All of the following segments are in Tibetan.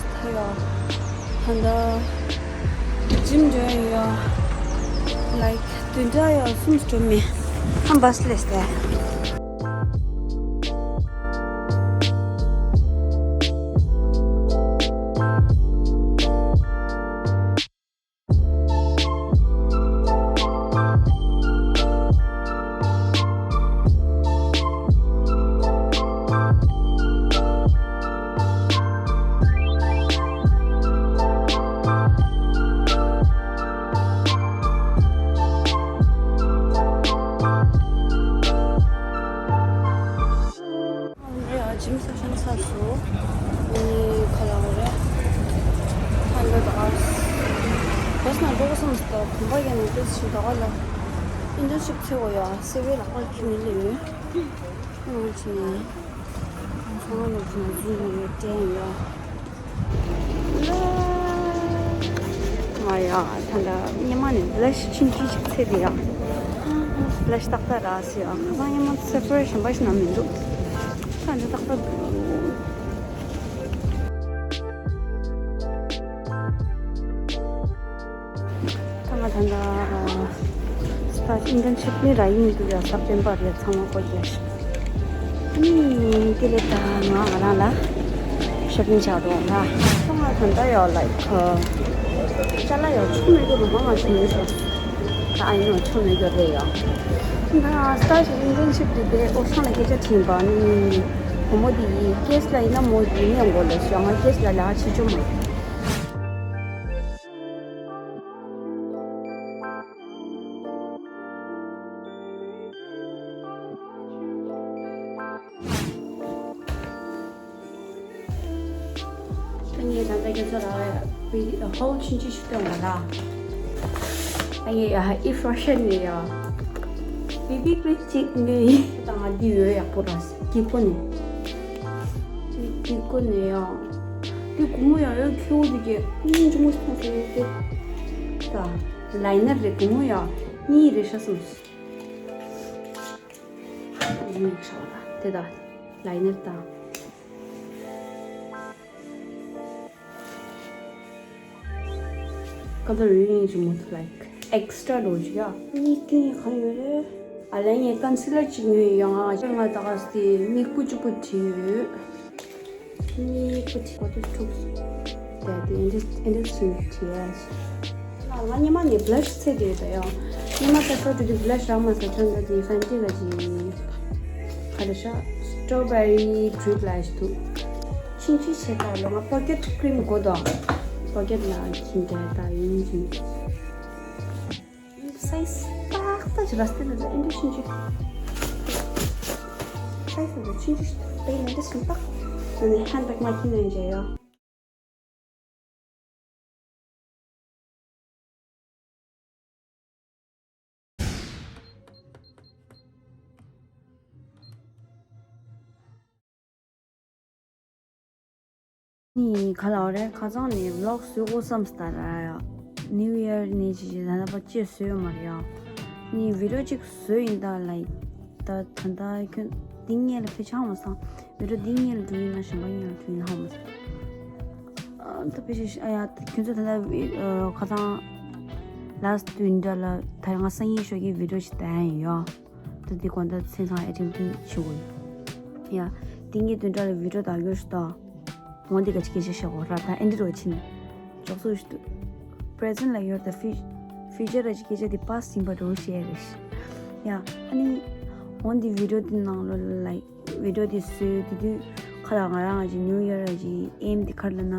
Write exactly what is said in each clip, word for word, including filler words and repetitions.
ད་ཡ། ད་ལྟ་ཇིམ་འགྲོ་ཡ། ལའིཀ་བདུན་ཕྲག་ཡ་གསུམ་འགྲོ་མེད། ཨ་བྷ་སི་སླེབས་ཏེ། ཨ་ཇིམ་སེ་ཤན་ཚར་སོང་། ཨ་ནི་ཁ་ལག་རེད། ཧན་ཌ་ཨ་བར། བོས་ན་འགྲོ་གི་སོང་ཟིག་ད་གོམ་པ་ཡན་ནས་ཏོག་ཙམ་ཞིག་ད་ག་ལ་ཨིན་ཊརན་ཤིབ་འཚོལ་དགོས་ཡ། སི་ཝི་ལག་པར་འཁྱེར་ནས་སླེབས་ཡོད། ཨང་ཅི་ནས་ཚང་མ་ནས་ཅི་ནས་འཛུལ་ནས་ཡོད་དྲན་ཡོད། ང་ཡ་ད་ལྟ་སྔོན་མ་ནས་བྷི་ལ་ཤི་ཆུང་ཆུང་ཞིག་ཚེ་དེ་ཡ། བྷི་ལ་ཤི་ཏག་ཏག་རག་སི་ཡ། ཁ་སང་སྔོན་མ་སེ་ཕོ་ར་གཞན་པ་ཞིག་ན་མི་འདུག་ད་འདི་ཏག་ཏག་འདུག་ད་ང་ད་ལྟ་སི་ཊཱ་ཆི་ཨིན་ཊརན་ཤིབ་ནི་ར་ཡིན་འདུག་ཡ། སེབ་ཊེམ་པར་ཡ། ཚང་མ་གོ་རྒྱ་ཤི། ཨ་ནི་དེ་ལས་ད་ང་ང་རང་ལ་ཤོ་པིང་བྱ་འགྲོ་ལ། ད་ང་ད་ལྟ་ཡ་ལའིཀ་ཅ་ལག་ཡ་ཆུ་མེད་རྒྱུ་རུ་མང་ང་ཆུ་མེད་ཤོ། ད་ཨ་ཡིན་ནོ་ཆུ་མེད་རྒྱུ་རེད་ཡ། ད་སི་ཊཱ་ཆི་ཨིན་ཊརན་ཤིབ་དེ་དེ་ཨོ་ཤང་ལ་སྐད་ཆ་དྲིས་པ་ནི་བུ་མོ་དེ་ཡིས་ཀེས་ལ་ཡིན་ན་མོ་ཡིན་ནས་མགོ་ལ་ཤོ། ང་ཀེས་ལ་ལ་ཆེ་ཆུང་མ། ད་ངས་ད་ལྟ་ཁྱེད་ཚོ་ལ་བི་ཧོལ་ཆུང་ཆུང་ཞིག་སྟོན་པ་ལ། ད་ངས་ཡ་ཧ་ཨི་ཧྥ་ཤན་ནས་ཡ། བི་བི་ཀྲི་ཅིག་ནས་ད་ང་འདི་ཡོད་ཡག་པོ་ར་སི་ཀི་ཀོ་ནས། ཀི་ཀོ་ནས་ཡ། འདི་གུང་མོ་ཡ་ཡོད་ཁྱེའུ་འདི་གས་སྙིང་ཆུང་མོ་སོང་སོང་ཡོད་དེ། ད་ལའི་ནར་རེད་གུང་མོ་ཡ། གཉིས་རེད་ཤ་སོང་། གཉིས་ཤ་བ་ད་དེ་ད་ལའི་ནར་ད། Color reading is most like extra ལོ་ཅིག་ཡ། གཉིས་ཀྱི་གང་ཡོད་རེད། ཨ་ལས་ངས་ཀོན་སི་ལར་ཅིག་ཉོས་ཡོད་ཡང་ང་ང་ད་ག་སི་མིག་སྤུ་གཅིག་པུ་བྲིས་ཡོད། མིག་སྤུ་བྲིས་གོ་ཏོ་ཐུག་ཡ་དེ་ཨིན་ཌི་ཨིན་ཌི་སི་ནས་བྲིས་ཡ། ང་སྔོན་མ་ནས་བྷི་ལ་ཤི་ཚེ་དེ་ད་ཡང་སྔོན་མ་ད་ཤོར་དུས་བྷི་ལ་ཤི་རག་མ་སོང་། ད་ད་དེ་ཧྥན་ཊི་ལ་ཅིག་ག་རེ་ཤ་སི་ཊོ་བེ་རི་ཌི་རིབ་ལ་ཞིག་འདུག་ཆུང་ཆུང་བྱས་ད་ལོ་ང་པོ་ཀེ་ཊི་ཀི་རིམ་དགོས་དོ། པོ་ཀེ་ཊི་ལ་ཁྱིམ་རྒྱ་ད་ཡིན་ཅིང་སའི་ཛི་ཏག་ཏག་ཅིག་ལ་སྟེར་ད་ཨེ་འདྲ་ཆུང་ཆུང་། སའི་ཛི་ད་ཆུང་ཆུང་ཞིག་ད་ཡིན་ཨེ་འདྲ་ཞིག་ཏག་ད་ནི་ཧན་བེག་མ་ཁྱིམ་ནས་མཇལ་ཡོད། ནི་ག་ལ་བ་རེད། ཁ་སང་ནས་བི་ལོག་བཟོ་དགོས་བསམ་སྟ་ར་ཡ། ནིའུ་ཡར་ནས་ཅི་ཅི་ད་ལྟ་བ་ཅི་བཟོས་ཡོད་མ་རེད་ཡ། ནི་བི་ཌིའོ་ཅིག་བཟོས་ཡིན་ད་ལ་ཡིན། ད་ད་ད་ཁྱོད་འདི་ངེད་ལ་ཕེ་ཆང་མ་སང་། བི་ཌིའོ་འདི་ངེད་ལ་འགྲོ་ཡིན་ན་གཞན་པ་ངེད་ལ་འགྲོ་ཡིན་ན་ཧ་མ་སང་། ཨ་ད་ཕེ་ཤི་ཨ་ཡ་ཁྱོད་ཚོ་ད་ལྟ་ཁ་སང་ལ་སི་ཊི་ཝིན་ཊར་ལ་ད་ང་སང་ཉིན་ཞོགས་ཀྱི་བི་ཌིའོ་ཅིག་ད་ཡིན་ཡོ། ད་འདི་གོང་ད་མཚན་སང་ཨེ་ཊེམ་ཊི་ཞུ་གི་ཡོད། ཡ། འདི་ངེད་ད་ལྟ་ལ་བི་ཌིའོ་ད་ཡོད་ཤི་ད། འོ་འདི་ག་ཅི་སྐད་ཆ་བཤད་དགོས་ར་ད་ཨེ་འདི་རོ་ཕྱིན། ཅོག་ཙེ་ཞིག་ཏུ། པི་རེ་ཛེན་ཊི་ལ་ཡོད་ད་ཕི་ཕིའུ་ཅར་ལ་ཅི་སྐད་ཆ་འདི་པ་སི་ཊི་ཡིན་པ་འགྲོ་བཤད་རེད་ཤི། ཡ། ཨ་ནི། འོ་འདི་བི་ཌིའོ་འདི་ནང་ལོ་ལ་ལའིཀ་བི་ཌིའོ་འདི་བཟོས་དེ་དུས་ཁ་ལ་ང་རང་ང་ཅི་ནིའུ་ཡར་ལ་ཅི་ཨེམ་འདི་ཁར་ལ་ན།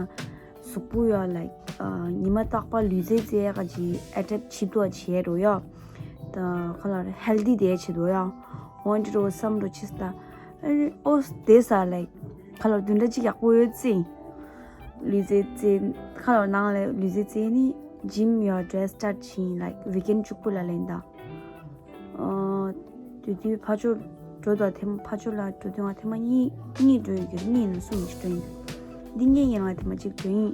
གཟུགས་པོ་ཡ་ལའིཀ་ཉི་མ་རྟག་པར་ལུས་རྩལ་རྩེ་ཡག་ག་ཅི་ཨེ་ཊེབ་བྱེད་དུ་བྱེད་རོ་ཡ། ད་ཁ་ལ་ཧེལ་ཐི་དེ་བྱེད་དུ་ཡ། འོ་འདི་རོ་བསམ་རོ་ཆིས་ད། ཨོ་དེ་ས་ལའིཀ་ཁ་ལ་བདུན་ཕྲག་གཅིག་ཡག་པོ་ཡོད་ཙི། ལུས་རྩལ་རྩེ་ཁ་ལ་ནང་ལ་ལུས་རྩལ་རྩེ་ནི་ཇིམ་ཡ་ཌི་རེ་སི་སི་ཊར་ཊི་བྱིན་ལའིཀ་ཝིག་ཨེན་ཌི་གཅིག་པུ་ལ་ལེན་ད། ཨ། དེ་དུས་ཕ་ཆོས་འགྲོ་དང་དེ་མ་ཕ་ཆོས་ལ་འགྲོ་དུས་ང་དེ་མ་གཉིས་གཉིས་འགྲོ་ཡོད་ཀྱི་རེད། གཉིས་ནས་གསུམ་ཞིག་འགྲོ་ཡིན། འདི་ངས་ཡིན་ང་དེ་མ་གཅིག་འགྲོ་ཡིན།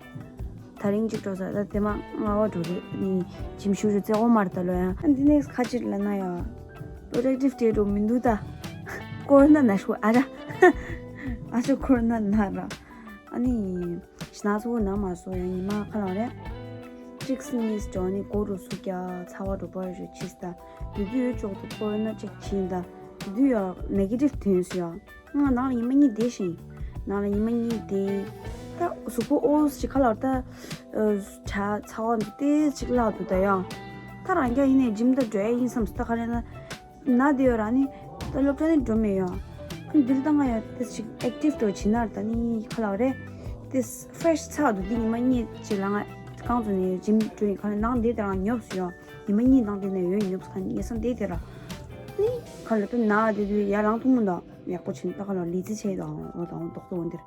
ད་རིང་གཅིག་འགྲོ་ས་ད་དེ་མ་ང་བ་འགྲོ་རེད་ནི་ཇིམ་ཤུ་ཤུ་རྩེ་འོ་མར་ད་ལོ་ཡ། ཨ་འདི་ནས་ཁ་ཅིག་ལ་ན་ཡ། པོ་རོ་ཌག་ཊིབ་སྟེ་འགྲོ་མི་འདུག་ད། ཀོ་རོ་ན་ན་ཤོ་ཨ་ར། ཨ་ཤོ་ཀོ་རོ་ན་ན་ར། ཨ་ནི། ཕྱི་ནང་ཚུགས་ན་མ་སོ་ཡང་ཉི་མ་ཁ་ལག་རེད། གཅིག་སི་ནིས་འགྲོ་ནི་སྒོ་རུ་སུ་རྒྱ་ཚ་བ་འགྲོ་པར་ཞུ་ཕྱིས་ད། དུས་དུས་ཡོད་ཅོག་ཏུ་ཀོ་རོ་ན་ཅེག་ཕྱིན་ད། དུས་དུས་ཡང་ནེ་གེ་ཊིབ་ཐོན་སོང་ཡང་། ང་ནང་ལ་ཉི་མ་གཉིས་བསྡད་ཤིང་། ནང་ལ་ཉི་མ་གཉིས་བསྡད། ད་གཟུགས་པོ་ཨོ་ཞིག་ཁ་ལག་ད། གྲ་ཚ་བ་འདི་ཏེ་ཅིག་ལྷག་འདུག་ད་ཡང་། ད་རང་རྒྱ་ཡིན་ནས་ཇིམ་ད་འགྲོ་ཡ་ཡིན་བསམ་སོང་ད་ག་རེ་ན། ན་དེ་ཡོད་ར་ནི། ད་སློབ་གྲྭ་ནི་འགྲོ་མེད་ཡོད། ཨ་ནི་འདིར་ད་ང་ཡང་ཏེ་ཅིག་ཨེག་ཊིབ་འགྲོ་བྱིན་ན་ད་ནི་ཁ་ལག་རེད། ཏེ་ཕི་རེ་ཤི་ཚ་འདུག་འདི་ཉི་མ་གཉིས་ཅིག་ལ་ང་རྐང་བཙུགས་ནས་ཇིམ་འགྲོ་ཡིན་ཁ་ལག་ནང་འདི་དེ་རང་ཉོབ་སོང་ཡོད། ཉི་མ་གཉིས་ནང་དེ་ནས་ཡོད་ཉོབ་སོང་ཁ་ཉེ་ས་འདི་དེ་ར། ནི་ཁ་ལག་ད་ན་དེ་དུས་ཡར་ལངས་ཐུབ་མི་འདུག་ཡག་པོ་བྱིན་ད་ཁ་ལག་ལི་ཙི་ཆེ་དང་འོ་དང་ཏོག་ཏོག་འོ་འདིར།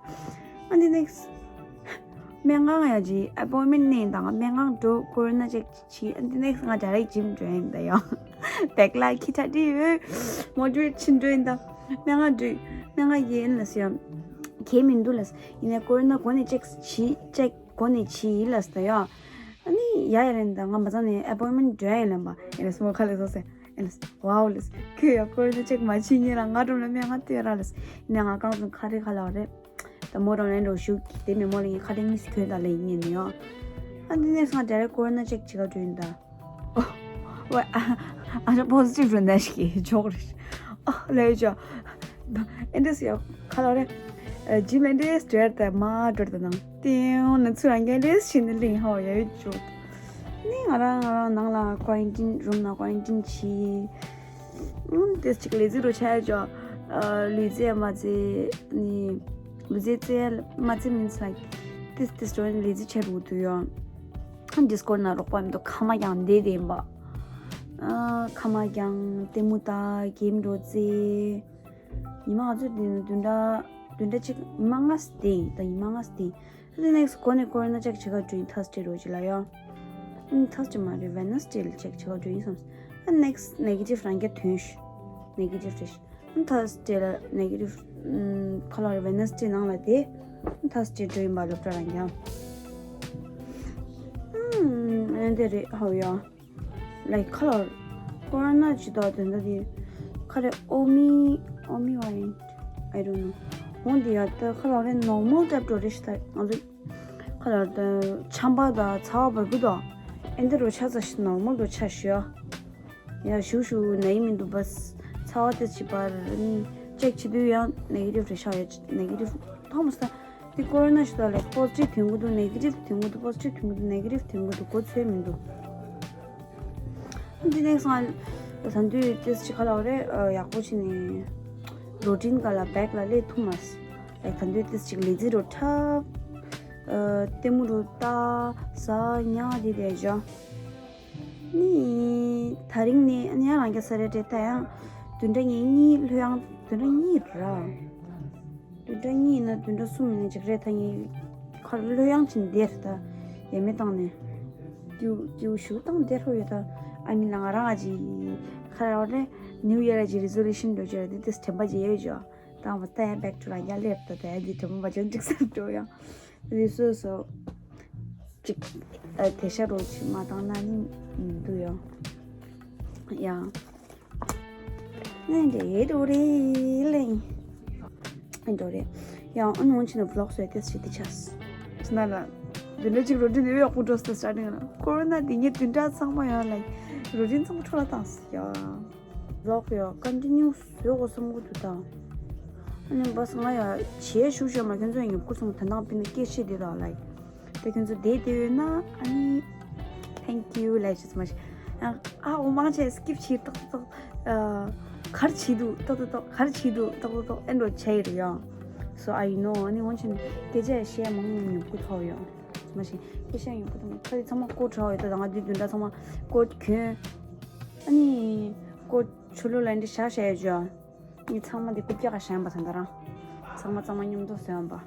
ཨ་འདི་ནེག་སི་སྨན་ཁང་ཡང་ཅིག་ཨ་པོན་མེན་ནས་དང་སྨན་ཁང་འགྲོ་ཀོ་རོ་ན་ཅེག་བྱས། ཨ་འདི་ནེག་སི་ང་ཌའི་རེག་ཇིམ་འགྲོ་ཡིན་ད་ཡང་། བེག་ལ་ཁི་ཁྲ་འདི་ཡོད། མོ་ཊི་ཝེ་ཊི་ཕྱིན་འགྲོ་ཡིན་ད། སྨན་ཁང་འགྲོ། སྨན་ཁང་ཡིན་ལ་སི་ཡང་། གལ་མི་འདུག་ལ་སི། ཡིན་ནའི་ཀོ་རོ་ན་གོ་ནས་ཅེག་བྱས་ཅེག་གོ་ནས་བྱས་ཡིན་ལ་སི་ད་ཡང་། ཨ་ནི་ཡ་ཡ་རེད་ད་ང་མ་ཚང་ནས་ཨ་པོན་མེན་འགྲོ་ཡིན་ལ་འབའ་ཡིན་ལ་སི་མོ་ཁ་ལ་སོ་སེ། ཨེ་ལས། ཝའོ་ལས། ཁྱོད་ཡང་ཀོ་རོ་ན་ཅེག་མ་བྱེད་ཉེ་ལ་ང་སྒྲོམ་ལ་སྨན་ཁང་ལྟོས་ར་ལས། ནས་ང་རྐང་བཙུགས་ཁ་རེ་ཁ་ལག་རེད། ད་མོ་རང་ལན་འགྲོ་ཞུགས་ཀྱི་དེ་མེ་མོ་ལ་ངས་ཁ་རེ་གཉིས་སུ་གྱོན་ད་ལས་ཡིན་ངེས་ནས་ཡོང་། ཨ་འདི་ནས་སང་ཌའི་རེག་ཀོ་རོ་ན་ཅེག་བྱེད་ག་འགྲོ་ཡིན་ད། ཨོ། ཝེ། ཨ་ཨ་ཅག་པོ་སི་ཊིབ་རུ་ནས་ཀྱི་ཇོག་རེད། ཨོ་ལས་ཅོ། ཨེ་འདྲས་ཡོད་ཁ་ལག་རེད། ཇིམ་ཨེ་འདྲས་འགྲོ་ཡར་ད་མ་འགྲོ་ད་ནང་། ཏེའོ་ན་ཚུར་རང་གི་ཨེ་འདྲས་ཕྱིན་ནས་ལིང་ཧོ་ཡ་ཡོད་ཅོ། ནི་ང་རང་ང་རང་ནང་ལ་ཀོ་རན་ཊིན་རུམ་ན་ཀོ་རན་ཊིན་བྱས། ཨུམ་ཏེ་ཅིག་ལས་ཟི་རུ་ཆ་ཡ་ཅོ། ལུས་རྩལ་མ་རྩེ་ནི། ལུས་རྩལ་རྩེ་མ་རྩེ་མིན་ས། ཏེ་ཏེ་སི་ཊོ་ལས་ཟི་ཆ་རུ་དུ་ཡོང་། ཌིས་ཀོཌ་ན་རོགས་པ་མི་འདུག་ཁ་མ་ཀྱང་བསྡད་དེ་ཡིན་པ། ཁ་མ་ཀྱང་ལྟད་མོ་ལྟ་གེམ་འགྲོ་རྩེ། ཉི་མ་ང་ཚོ་འདི་ནི་བདུན་ཕྲག་བདུན་ཕྲག་གཅིག་ཉི་མ་ལྔ་ཙམ་བསྡད་ཡིན་ད་ཉི་མ་ལྔ་ཙམ་བསྡད་ཡིན། ཨ་ནི་ནེག་སི་གོ་ནས་ཀོ་རོ་ན་ཅེག་བྱེད་ག་འགྲོ་ཡིན་ཐར་སི་ཌེ་རོ་ཅི་ལ་ཡོ། ཨ་ནི་ཐར་སི་ཌེ་མ་རེད་ཝེ་ནེ་སི་ཌེ་ལ་ཅེག་བྱེད་ག་འགྲོ་ཡིན་བསམ། ཨ་ནི་ནེག་སི་ནེ་གེ་ཊིབ་རང་རྒྱ་ཐོན་ཤག་ནེ་གེ་ཊིབ་རེད་ཤག་ཨ་ནི་ཐར་སི་ཌེ་ལ་ནེ་གེ་ཊིབ་ཁ་ལོ་རེད་ཝེ་ནེ་སི་ཌེ་ནང་ལ་དེ། ཨ་ནི་ཐར་སི་ཌེ་འགྲོ་ཡིན་པ་སློབ་གྲྭ་རང་རྒྱ། ཨ་ནི་དེ་རེད་ཧའོ་ཡ། ལའིག་ཁ་ལོར་ཀོ་རོ་ན་ཇི་ལྟར་དོན་དག་དེ་ཁ་རེ་ཨོ་མི་ཨོ་མི་ཝ་རི་ཡན་ཊི་I don't know འོང་དེ་ཡ་ད་ཁ་ལོར་རེ་ནོར་མལ་ཊའིབ་འགྲོ་རེ་ཤི་ད་ང་ཚོ་ཁ་ལོར་ད་ཆམ་པ་ད་ཚ་བ་བར་བུ་ད་ཨེ་འདི་རུ་ཆ་ཚ་ཤི་ནོར་མལ་འགྲོ་ཆ་ཤི་ཡ་ཡ་ཞུ་ཞུ་ན་ཡི་མི་འདུག་བས་ཚ་བ་དེ་ཅི་པར་ནི་ཅེག་བྱེད་དུས་ཡང་ནེ་གེ་ཊིབ་རེ་ཤག་ཡ་ནེ་གེ་ཊིབ་ཐོག་མ་ས། དེ་ཀོ་རོ་ན་ཞིག་ལ་པོ་སི་ཊིབ་ཐོན་གི་འདུག་ནེ་གེ་ཊིབ་ཐོན་གི་འདུག་པོ་སི་ཊིབ་ཐོན་གི་འདུག་ནེ་གེ་ཊིབ་ཐོན་གི་འདུག་གོ་ཚོད་མི་འདུག་འདི་ནེག་སང་ད་དུས་ཏེ་ཅིག་ཁ་ལ་བ་རེ་ཡག་པོ་བྱས་ནས་རོ་ཊིན་ག་ལ་བེག་ལ་ལས་ཐུབ་མ་སོང་། ད་དུས་ཏེ་ཅིག་ལས་ཟི་རོ་འཁྲབ། ལྟད་མོ་རོ་ལྟ། ཟ་ཉལ་དེ་དེ་བྱ། ནི། ད་རིང་ནི་ཨ་ནི་ཡང་རང་རྒྱ་ས་རེ་རེ་ད་ཡང་། བདུན་ཕྲག་གཉིས་གཉིས་ལྷོད་ཡང་བདུན་ཕྲག་གཉིས་ར། བདུན་ཕྲག་གཉིས་ན་བདུན་ཕྲག་གསུམ་ནས་ཅིག་རེ་ད་ངས་ཁར་ལྷོད་ཡང་ཕྱིན་བསྡད་ད། ཡ་མེད་བཏང་ནས། ཀྱུ་ཀྱུ་ཞུ་བཏང་བསྡད་ཧོ་ཡོད་ད། ཨ་ནི་ལ་ང་རང་ཨ་ཅི། ཁ་ར་བ་རེ། ནིའུ་ཡར་ཨ་ཅི་རི་ཛོ་ལུ་ཤན་འགྲོ་ཅེ་ར་དེ་དེ་དྲན་པ་ཅི་ཡོད་ཅོ། དང་བ་ད་ཡ་བེག་ཊུ་རང་རྒྱ་སླེབས་ད་ད་ཡ་དེ་དྲན་པ་ཅོ་འགྲིག་སར་འགྲོ་ཡང་། རེ་སོ་སོ། ཅིག་ཨ་དེ་ཤ་རོ་ཅིག་མ་བཏང་ན་ནི་མི་འདུག་ཡང་། ཡང་། ནི་འདྲེ་འགྲོ་རེད་ལེ། འགྲོ་རེད། ཡང་ཨ་ནོན་ཆེ་ན་བི་ལོག་སོ་ཡ་ཏེས་ཞིག་དེ་ཆགས། ན་ལ། བདུན་ཕྲག་གཅིག་རོ་འདྲི་ནི་ཡག་པོ་འགྲོ་སྟེ་སྟ་ཊིང་ལ་ཀོ་རོ་ན་དེ་ངས་བདུན་ཕྲག་ཚང་མ་ཡང་ལ་རོ་ཊིན་ཚང་མ་འཕྲོ་བརླག་བཏང་སོང་ཡ། ལོག་ཡོད་ཀོན་ཊི་ནིའུ་བཟོ་དགོས་བསམ་གྱི་འདུག་ད། ཨ་ནི་བས་ང་ཡ་བྱས་ཞུ་ཞུ་མ་ཁྱོད་ཚོ་ཡང་ཉོབ་ཀུ་སོང་ད་ནང་པི་ན་སྐད་ཆ་དེ་དག་ལ། དེ་ཁྱོད་ཚོ་བསྡད་བསྡད་ཡོད་ན་ཨ་ནི། Thank you ལབ་ཅིག་མ་ཤེས། ཨ་ཨོ་མང་ཆེ་སི་ཀིབ་བྱེད་ཏག་ཏག་ཏག་གར་བྱེད་འདུག་ཏག་ཏག་ཏག་གར་བྱེད་འདུག་ཏག་ཏག་ཏག་ཨེ་འགྲོ་བྱས་ཡོད་ཡང་། So I know ཨ་ནི་འོན་ཆེན་སྐད་ཆ་བཤད་མང་ཉོབ་ཀུ་ཐོག་ཡོད། མ་ཤེས་སྐད་ཆ་ཡོང་གི་འདུག་ཁ་ཡི་ཚང་མ་ཀོ་དྲ་བ་ཡོད་ད་ང་དུས་བདུན་ཕྲག་ཚང་མ་ཀོ་གྱོན། ཨ་ནི་ཀོ་ཆུ་ལོ་ལ་འདི་བཞག་བཞག་ཡོད་ཅོ། ངས་ཚང་མ་འདི་ཀུ་ཀྱག་ག་བཞག་པ་ད་ད་རང་། ཚང་མ་ཚང་མ་མཉམ་དུ་བཟོས་པ།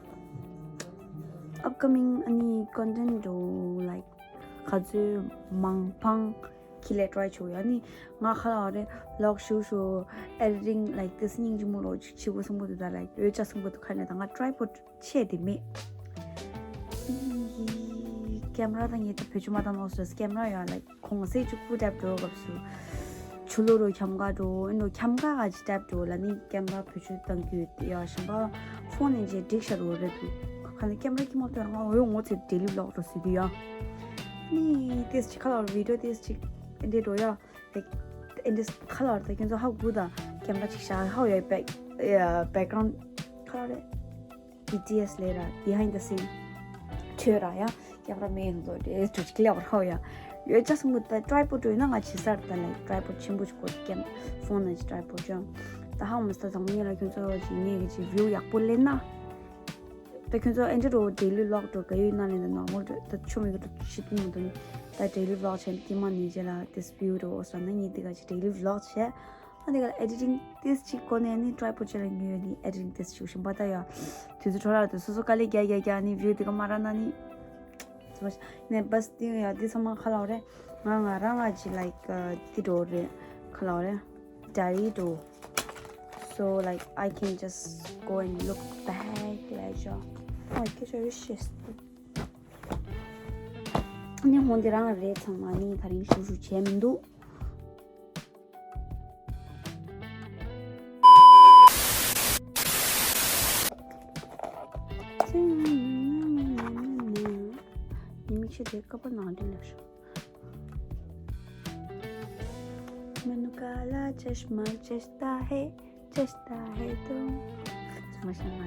Upcoming ཨ་ནི་content འགྲོ་like ག་ཚོད་མང་ཕང་ཁྱི་ལས་try བྱུག་ཡ་ནི་ང་ཁ་ལ་རེ་ལོག་ཞུ་ཞུ་editing like this སྙིང་རྗེ་མོ་རོ་ཅིག་བྱེད་དགོས་བསམ་གི་འདུག་ད་like འོས་ཅག་བསམ་གི་འདུག་ཁ་ནས་ད་ང་try put ཆེ་དེ་མེད། ཀེམ་ར་དང་ངེད་ད་བེད་སྤྱོད་མ་བཏང་ནོ་སོ་ཀེམ་ར་ཡང་like གོང་ཚད་གཅིག་པུ་ཏེབ་འགྲོ་སྐབས་སུ་ཆུ་ལོ་རུ་འཁྱམ་ག་འགྲོ་ཨེ་འགྲོ་འཁྱམ་ག་ག་ཅིག་ཏེབ་འགྲོ་ལ་ནི་ཀེམ་ར་བེད་སྤྱོད་བཏང་རྒྱུ་ཡ་གཞན་པ་ཕོན་ནས་ཅེ་འགྲིག་ཤ་རུ་རེད་འདུག་ཁ་ནས་ཀེམ་ར་ཁྱི་མོ་དེ་རང་འོ་ངོ་ཚེ་daily vlog་འགྲོ་སྲིད་དུ་ཡ། ནི་ཏིས་ཅི་ཁ་ལ་བི་ཌི་ཡོ་ཏིས་ཅི་ཨེ་འདྲེ་འགྲོ་ཡ། ལེགས་ཨེ་འདྲེ་ཁ་ལ་ད་ཁྱོད་ཚོ་ཧ་གོ་ད། ཀེམ་ར་ཅིག་བཞག་ཧ་ཡ་back background་ཁ་ལ་རེད། བི་ཊི་ཨེས་ལས་ར་behind the scene་ཁྲོད་ར་ཡ། ཀེམ་ར་མེད་ཡོང་དོ་རེད་དུ་ཅིག་ལེགས་པར་ཧ་ཡ། ཡོད་ཅག་སུ་མུ་ད་tripod་འགྲོ་ཡིན་ན་ང་ཇི་སར་ད་ལེགས་tripod་ཆེན་པོ་ཅིག་དགོས་ཀེམ་ཕོན་ན་ཅིག་tripod་ཅོ། ད་ཧ་མ་སྟ་དང་མི་ལ་ཁྱོད་ཚོ་ཅིག་ངེད་ཀྱི་ཅིག་view་ཡག་པོ་ལེན་ན། ད་ཁྱོད་ཚོ་ཨེ་འདྲ་རོ་daily vlog་འགྲོ་ག་ཡོད་ན་ལེན་ད་ནོར་མལ་འགྲོ་ད་ཆུ་མི་གི་འགྲོ་ཤི་ཏུ་མི་འདུག་ད་daily vlog་བྱས་ཀྱི་མ་ནི་རྗེས་ལ་this view་འགྲོ་འོ་ས་ན་ཉིད་དེ་ག་ཅིག་daily vlog་བྱས། ཨ་དེ་ག་editing་ཏིས་ཅིག་གོ་ནས་ནི་tripod་ཅེ་ལ་ཉོས་ནི་editing་ཏིས་ཅིག་ཞིམ་པ་ད་ཡ། དུས་ཚོད་འཕྲོ་ར་དུ་སོ་སོ་དཀའ་ལས་རྒྱག་རྒྱག་རྒྱག་ནི་view་དེ་ག་མ་ར་ན་ནི། ནས་བས་ཏི་ཡ་དེ་ཚང་མ་ཁ་ལ་རེད། ང་ང་རང་ང་ཅི་like་ཏི་འགྲོ་རེད་ཁ་ལ་རེད། diary་འགྲོ། So like I can just go and look back like ཅོ། ཨོ་ཁྱེད་ཅོ་ཡོད་ཤེས། ནི་ཧོན་དེ་རང་རེད་ཚང་མ་ནི་ད་རིང་ཞུ་ཞུ་བྱས་མི་འདུག་ཉི་མིག་ཤེས་དེ་ཀ་པ་ནང་དུ་ལ་ཤོག मैनू काला चश्मा चश्ता है चश्ता है तो समझ में